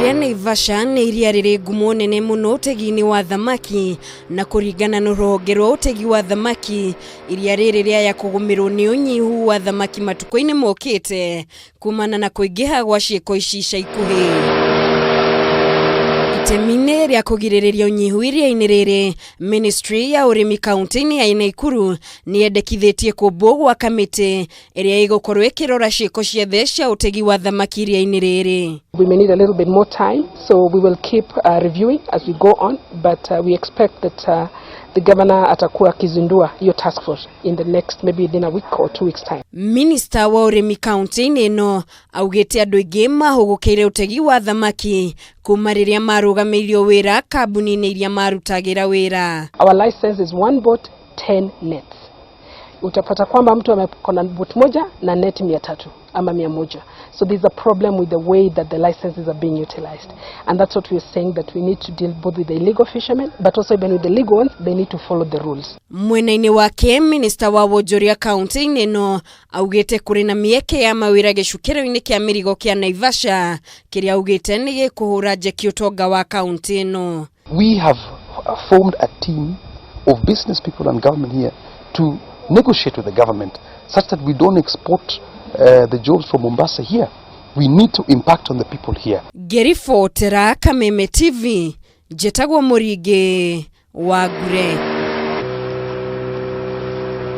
Iria rĩa Naivasha nĩ iria rĩrĩ ngumo nene mũno ũtegi-inĩ wa thamaki na kũringana na rũhonge rwa ũtegi wa thamaki, iria rĩrĩ rĩaya kũgũmĩrwo nĩ ũnyihu wa thamaki matukũ-inĩ mokĩte kumana na kũingĩha gwa ciĩko ici ica ikuhĩ. Itemi-inĩ rĩa kũgirĩrĩria ũnyihu iria-inĩ rĩrĩ, Ministry ya ũrĩmi kaunti-inĩ ya Naikuru nĩ yendekithĩtie kũmbwo gwa kamĩtĩ ĩrĩa ĩgũkorwo ĩkĩrora ciĩko ciothe cia ũtegi wa thamaki iria-inĩ rĩrĩ. We may need a little bit more time, so we will keep reviewing as we go on, but we expect that the governor atakuwa akizindua hiyo task force in the next maybe within a week or 2 weeks time. Minista wa ũrĩmi kaunti-inĩ ĩno augĩte andũ aingĩ mahũgũkĩire ũtegi wa thamaki kuma rĩrĩa marũgamĩirio wĩra kambuni-inĩ iria marutagĩra wĩra. Our license is one boat, 10 nets. Utapata kwamba mtu amekona boat moja na net 300 ama 100. So there's a problem with the way that the licenses are being utilized. And that's what we're saying, that we need to deal both with the illegal fishermen, but also even with the legal ones, they need to follow the rules. Mwena-inĩ wake, minista wa wonjoria kaunti-inĩ ĩno augĩte kũrĩ na mĩeke ya mawĩra gĩcukĩro-inĩ kĩa mĩrigo kĩa Naivasha kĩrĩa augĩte nĩ gĩkũhũra njeki ũtonga wa kaunti ĩno. We have formed a team of business people and government here to negotiate with the government such that we don't export the jobs from Mombasa here. We need to impact on the people here. Ngĩribotera Kameme TV, njĩtagwo Mũringĩ wa Ngure.